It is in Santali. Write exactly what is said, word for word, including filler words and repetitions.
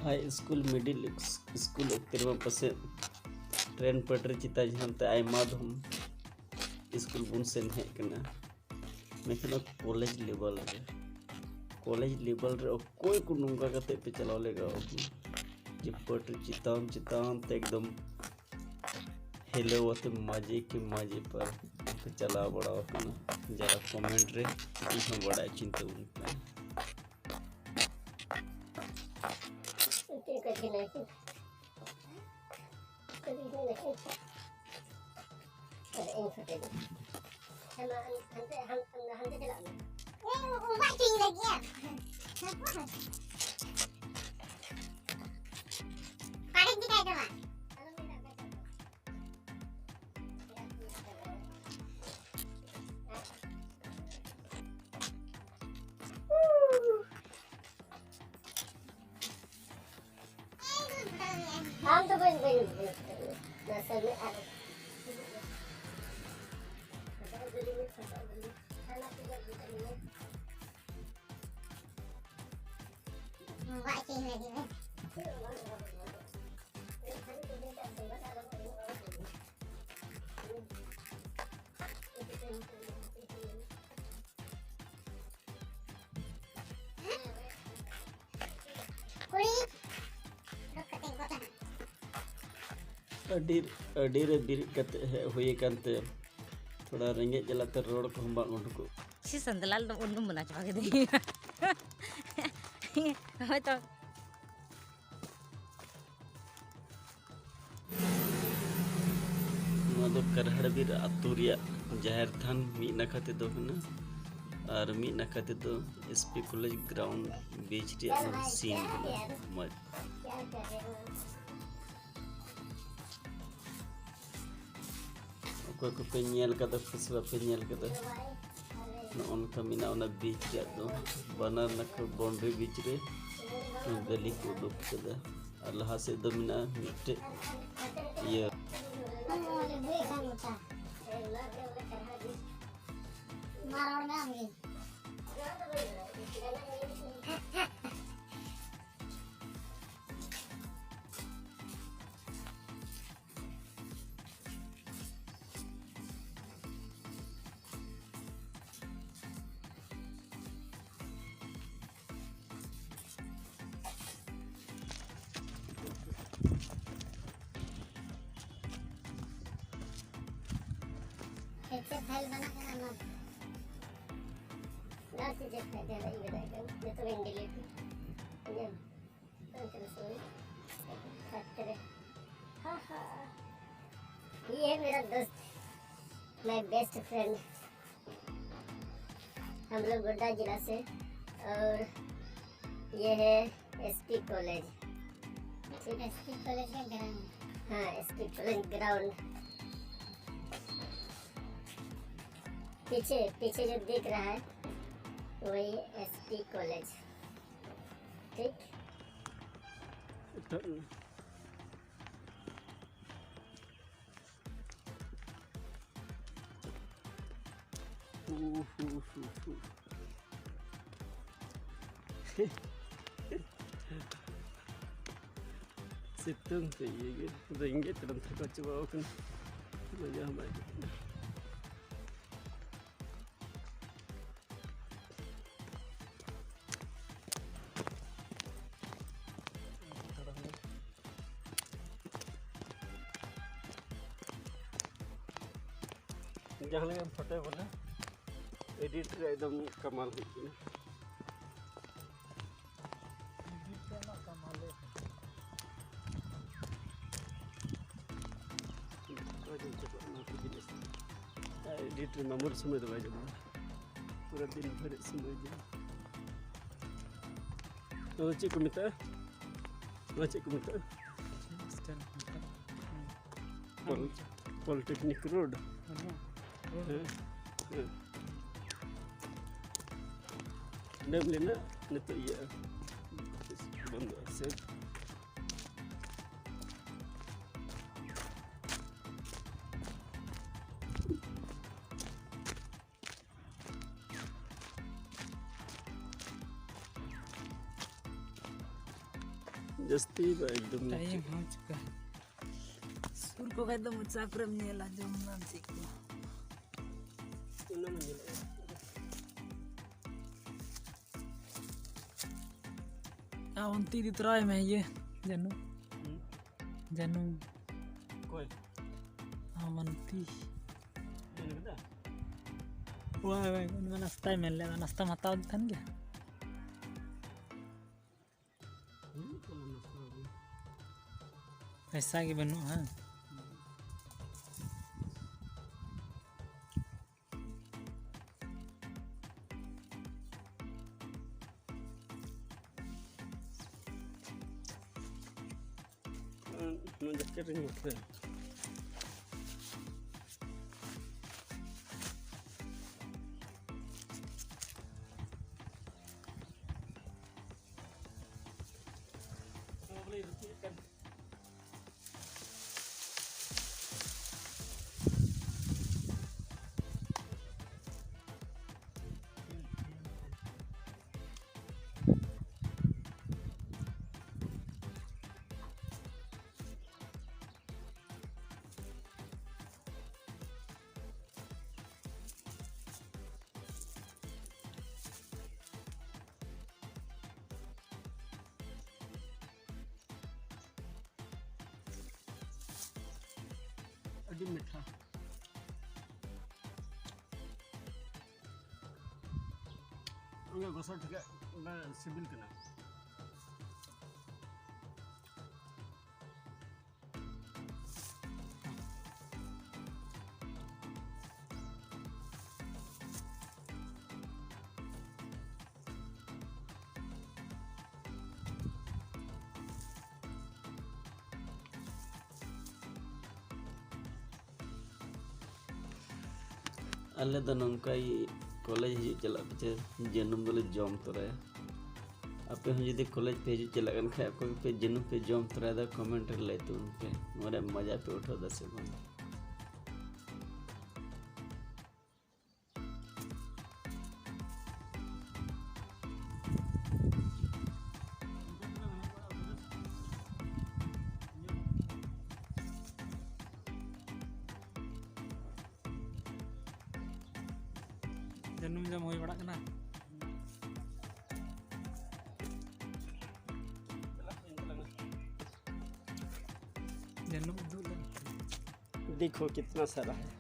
ᱦᱟᱭ ᱥᱠᱩᱞ, ᱢᱤᱰᱤᱞ ᱥᱠᱩᱞ ᱚᱠᱛᱮ ᱨᱮᱢᱟ ᱯᱟᱥᱮᱡ ᱴᱨᱮᱱ ᱯᱟᱹᱴᱨᱤ ᱪᱮᱛᱟᱱ ᱡᱟᱦᱟᱸ ᱛᱮ ᱟᱭᱢᱟ ᱫᱷᱚᱢ ᱥᱠᱩᱞ ᱵᱚᱱ ᱥᱮᱱ ᱦᱮᱡ ᱠᱟᱱᱟ, ᱢᱮᱱᱠᱷᱟᱱ ᱚᱱᱟ ᱠᱚᱞᱮᱡᱽ ᱞᱮᱵᱮᱞ ᱨᱮ, ᱠᱚᱞᱮᱡᱽ ᱞᱮᱵᱮᱞ ᱨᱮ ᱚᱠᱚᱭ ᱠᱚ ᱱᱚᱝᱠᱟ ᱠᱟᱛᱮ ᱯᱮ ᱪᱟᱞᱟᱣ ᱞᱮᱜᱟ ᱡᱮ ᱯᱟᱹᱴᱨᱤ ᱪᱮᱛᱟᱱ ᱪᱮᱛᱟᱱ ᱛᱮ ᱮᱠᱫᱚᱢ ᱦᱤᱞᱟᱹᱣ ᱟᱛᱮ ᱢᱟᱡᱮ ᱠᱮ ᱢᱟᱡᱮ ᱯᱟᱨ ᱯᱮ ᱪᱟᱞᱟᱣ ᱵᱟᱲᱟ ᱟᱠᱟᱱᱟ? ᱡᱟᱨᱟ ᱠᱚᱢᱮᱱᱴ ᱨᱮ ᱤᱧ ᱦᱚᱸ ᱵᱟᱲᱟᱭ ᱦᱚᱪᱚᱧ ᱛᱟᱵᱚᱱ ᱯᱮ᱾ ᱦᱮᱸ ᱢᱟ, ᱦᱟᱱᱛᱮ, ᱦᱟᱱᱛᱮ, ᱦᱟᱱᱛᱮ ᱪᱟᱞᱟᱜ ᱢᱮ᱾ ᱮ, ᱩᱵᱟᱜ ᱪᱚᱧ ᱞᱟᱹᱜᱤᱫ ᱟ᱾ ᱯᱟᱲᱤᱡ ᱜᱮ ᱛᱟᱦᱮᱸ ᱠᱟᱱᱟ᱾ ᱟᱢ ᱫᱚ ᱵᱟᱹᱧ, ᱵᱟᱹᱧ, ᱵᱟᱹᱧ, ᱱᱟᱥᱮ ᱢᱮ ᱟᱨ ᱵᱟᱭ ᱪᱮᱧ ᱞᱟᱹᱜᱤᱫ ᱢᱮ᱾ ᱠᱩᱲᱤ, ᱩᱰᱩᱠ ᱠᱟᱛᱮᱧ ᱜᱚᱫᱟ ᱦᱟᱸᱜ᱾ ᱟᱹᱰᱤ, ᱟᱹᱰᱤ ᱨᱮ ᱵᱮᱨᱮᱫ ᱠᱟᱛᱮ ᱦᱮᱡ ᱦᱩᱭ ᱟᱠᱟᱱ ᱛᱮ ᱛᱷᱚᱲᱟ ᱨᱮᱸᱜᱮᱡ ᱡᱟᱞᱟᱛᱮ ᱨᱚᱲ ᱠᱚᱦᱚᱸ ᱵᱟᱝ ᱩᱰᱩᱠᱚᱜ᱾ ᱥᱤ ᱥᱟᱱᱫᱞᱟᱞ ᱫᱚ ᱩᱰᱩᱝ ᱵᱚᱱᱟ ᱪᱟᱵᱟ ᱠᱮᱫᱟᱹᱧ᱾ ᱦᱳᱭ ᱛᱚ᱾ ᱱᱚᱣᱟ ᱫᱚ ᱠᱟᱨᱦᱟᱲᱵᱤᱨ ᱟᱹᱛᱩ ᱨᱮᱭᱟᱜ ᱡᱟᱦᱮᱨ ᱛᱷᱟᱱ ᱢᱤᱫ ᱱᱟᱠᱷᱟ ᱛᱮᱫᱚ ᱠᱟᱱᱟ ᱟᱨ ᱢᱤᱫ ᱱᱟᱠᱷᱟ ᱛᱮᱫᱚ ᱮᱥ ᱯᱤ ᱠᱚᱞᱮᱡᱽ ᱜᱨᱟᱣᱩᱱᱰ ᱵᱤᱪ ᱨᱮᱭᱟᱜ ᱱᱚᱣᱟ ᱥᱤᱱ ᱠᱟᱱᱟ᱾ ᱢᱚᱡᱽ᱾ ᱚᱠᱚᱭ ᱠᱚᱯᱮ ᱧᱮᱞ ᱠᱟᱫᱟ ᱥᱮ ᱵᱟᱯᱮ ᱧᱮᱞ ᱠᱟᱫᱟ, ᱱᱚᱜᱼᱚ ᱱᱚᱝᱠᱟ ᱢᱮᱱᱟᱜᱼᱟ ᱚᱱᱟ ᱵᱤᱪ ᱨᱮᱭᱟᱜ ᱫᱚ᱾ ᱵᱟᱱᱟᱨ ᱱᱟᱠᱷᱟ ᱵᱟᱣᱩᱱᱰᱟᱨᱤ ᱵᱤᱪ ᱨᱮ ᱜᱟᱹᱞᱤ ᱠᱚ ᱩᱰᱩᱠ ᱠᱟᱫᱟ᱾ ᱟᱨ ᱞᱟᱦᱟ ᱥᱮᱫ ᱫᱚ ᱢᱮᱱᱟᱜᱼᱟ ᱢᱤᱫᱴᱮᱡ ᱤᱭᱟᱹ᱾ ᱢᱟ ᱨᱚᱲ ᱢᱮ ᱟᱢᱜᱮ᱾ ᱵᱟᱱᱟ ᱠᱟᱱᱟ ᱚᱱᱟ᱾ ᱞᱟᱞ ᱪᱮᱫ ᱪᱮᱫ ᱠᱷᱟᱡ ᱫᱮ ᱞᱟᱹᱭ ᱵᱮᱱᱟ ᱮᱠᱫᱚᱢ ᱡᱚᱛᱚ ᱵᱮᱱ delete ᱠᱮᱫᱟ᱾ ᱤᱭᱟᱹ, ᱵᱟᱝ ᱠᱟᱱᱟ ᱥᱚᱢᱚᱭ᱾ ᱠᱷᱟᱡ ᱛᱮᱨᱮ᱾ ᱦᱟ, ᱦᱟ᱾ ये है मेरा दोस्त, my best friend। हम लोग गोड्डा जिला से, और ये है एसपी कॉलेज। ठीक है। एसपी कॉलेज का ग्राउंड। हाँ, एसपी कॉलेज ग्राउंड। पीछे, पीछे जो दिख रहा है, वही एसपी कॉलेज। ठीक। ᱥᱤᱛᱩᱝ ᱛᱮ ᱤᱭᱟᱹ ᱜᱮ, ᱨᱮᱸᱜᱮᱡ ᱛᱮ ᱰᱟᱱᱛᱷᱟ ᱠᱚ ᱪᱟᱵᱟᱣ ᱠᱟᱱᱟ᱾ ᱢᱚᱡᱟ ᱦᱚᱸ ᱵᱟᱭ ᱟᱹᱭᱠᱟᱹᱜ ᱠᱟᱱᱟ᱾ ᱡᱟᱦᱟᱸ ᱞᱮᱠᱟᱢ ᱯᱷᱳᱴᱳᱭ ᱵᱚᱞᱮ, edit ᱨᱮ ᱮᱠᱫᱚᱢ ᱠᱟᱢᱟᱞ ᱦᱩᱭᱩᱜ ᱠᱟᱱᱟ᱾ Edit ᱨᱮᱱᱟᱜ ᱠᱟᱢᱟᱞ ᱦᱩᱭᱩᱜ ᱠᱟᱱᱟ᱾ ᱚᱱᱟ ᱠᱚ ᱡᱤᱱᱤᱥ edit ᱨᱮ ᱢᱟᱢᱩᱨ ᱥᱚᱢᱚᱭ ᱫᱚ ᱵᱟᱭ ᱡᱚᱢᱟ, ᱯᱩᱨᱟᱹ ᱫᱤᱱ ᱵᱷᱳᱨ ᱥᱚᱢᱚᱭ ᱡᱚᱢᱟ᱾ ᱱᱚᱣᱟ ᱫᱚ ᱪᱮᱫ ᱠᱚ ᱢᱮᱛᱟᱜᱼᱟ? ᱱᱚᱣᱟ ᱪᱮᱫ ᱠᱚ ᱢᱮᱛᱟᱜᱼᱟ? Hostel ᱠᱚ ᱢᱮᱛᱟᱜᱼᱟ᱾ ᱯᱚᱞ-, ᱯᱚᱞᱤᱴᱮᱠᱱᱤᱠ ᱨᱳᱰ᱾ ᱵᱟᱹᱱᱩᱜᱼᱟ᱾ ᱦᱮᱸ, ᱦᱮᱸ᱾ ᱰᱮᱢ ᱞᱮᱱᱟ, ᱱᱤᱛᱚᱜ ᱤᱭᱟᱹᱜᱼᱟ, ᱵᱚᱱᱫᱚᱜᱼᱟ ᱥᱮ᱾ ᱡᱟᱹᱥᱛᱤ ᱫᱚ ᱮᱠᱫᱚᱢ ᱴᱟᱭᱤᱢ ᱦᱚᱸ ᱪᱤᱠᱟ᱾ ᱥᱩᱨ ᱠᱚ ᱠᱷᱟᱡ ᱫᱚ ᱢᱚᱪᱟ ᱠᱚᱨᱮᱢ ᱧᱮᱞᱟ, ᱡᱚᱢ ᱧᱟᱢ ᱪᱮᱫ ᱠᱚ᱾ ᱚᱱᱟ ᱢᱟ ᱧᱮᱞᱚᱜᱼᱟ᱾ ᱟᱨ ᱚᱱᱛᱮ ᱤᱫᱤ ᱛᱚᱨᱟᱭ ᱢᱮ ᱤᱭᱟᱹ, ᱡᱟᱹᱱᱩ᱾ ᱦᱩᱸ? ᱡᱟᱹᱱᱩ᱾ ᱚᱠᱚᱭ? ᱟᱢ ᱚᱱᱛᱮ᱾ ᱧᱮᱞ ᱠᱮᱫᱟ? ᱦᱳᱭ, ᱦᱳᱭ, ᱩᱱᱤ ᱢᱟ ᱱᱟᱥᱛᱟᱭ ᱢᱮᱱ ᱞᱮᱫ, ᱱᱟᱥᱛᱟᱢ ᱦᱟᱛᱟᱣ ᱟᱫᱮ ᱛᱟᱦᱮᱱ ᱜᱮᱭᱟ? ᱯᱚᱭᱥᱟ ᱜᱮ ᱵᱟᱹᱱᱩᱜᱼᱟ, ᱦᱮᱸ? ᱱᱚᱣᱟ ᱡᱟᱹᱥᱛᱤ ᱨᱤᱧ ᱢᱚᱴᱨᱟᱭᱟ᱾ ᱱᱚᱣᱟ ᱵᱚᱞᱮ ᱨᱟᱹᱯᱩᱫ ᱠᱟᱱ᱾ ᱟᱹᱰᱤ ᱢᱤᱴᱷᱟ᱾ ᱚᱱᱟ ᱜᱚᱥᱚ ᱴᱷᱤᱠᱟᱹᱜ ᱚᱱᱟ ᱥᱤᱵᱤᱞ ᱠᱟᱱᱟ᱾ ᱟᱞᱮ ᱫᱚ ᱱᱚᱝᱠᱟ ᱜᱮ ᱠᱚᱞᱮᱡᱽ ᱦᱤᱡᱩᱜ ᱪᱟᱞᱟᱜ ᱯᱤᱪᱷᱟᱹ ᱡᱟᱹᱱᱩᱢ ᱫᱚᱞᱮ ᱡᱚᱢ ᱛᱚᱨᱟᱭᱟ᱾ ᱟᱯᱮ ᱦᱚᱸ ᱡᱩᱫᱤ ᱠᱚᱞᱮᱡᱽ ᱯᱮ ᱦᱤᱡᱩᱜ ᱪᱟᱞᱟᱜ ᱠᱟᱱ ᱠᱷᱟᱡ, ᱚᱠᱚᱭ ᱠᱚᱯᱮ ᱡᱟᱹᱱᱩᱢ ᱯᱮ ᱡᱚᱢ ᱛᱚᱨᱟᱭᱮᱫᱟ, ᱠᱚᱢᱮᱱᱴ ᱨᱮ ᱞᱟᱹᱭ ᱛᱟᱵᱚᱱ ᱯᱮ, ᱱᱚᱣᱟ ᱨᱮᱭᱟᱜ ᱢᱟᱡᱟ ᱯᱮ ᱩᱴᱷᱟᱹᱣ ᱮᱫᱟ ᱥᱮ ᱵᱟᱝ? ᱡᱟᱹᱱᱩᱢ ᱡᱚᱢ ᱦᱩᱭ ᱵᱟᱲᱟᱜ ᱠᱟᱱᱟ᱾ ᱡᱟᱹᱱᱩᱢ ᱩᱫᱩᱜ ᱞᱮ᱾ देखो कितना सारा है।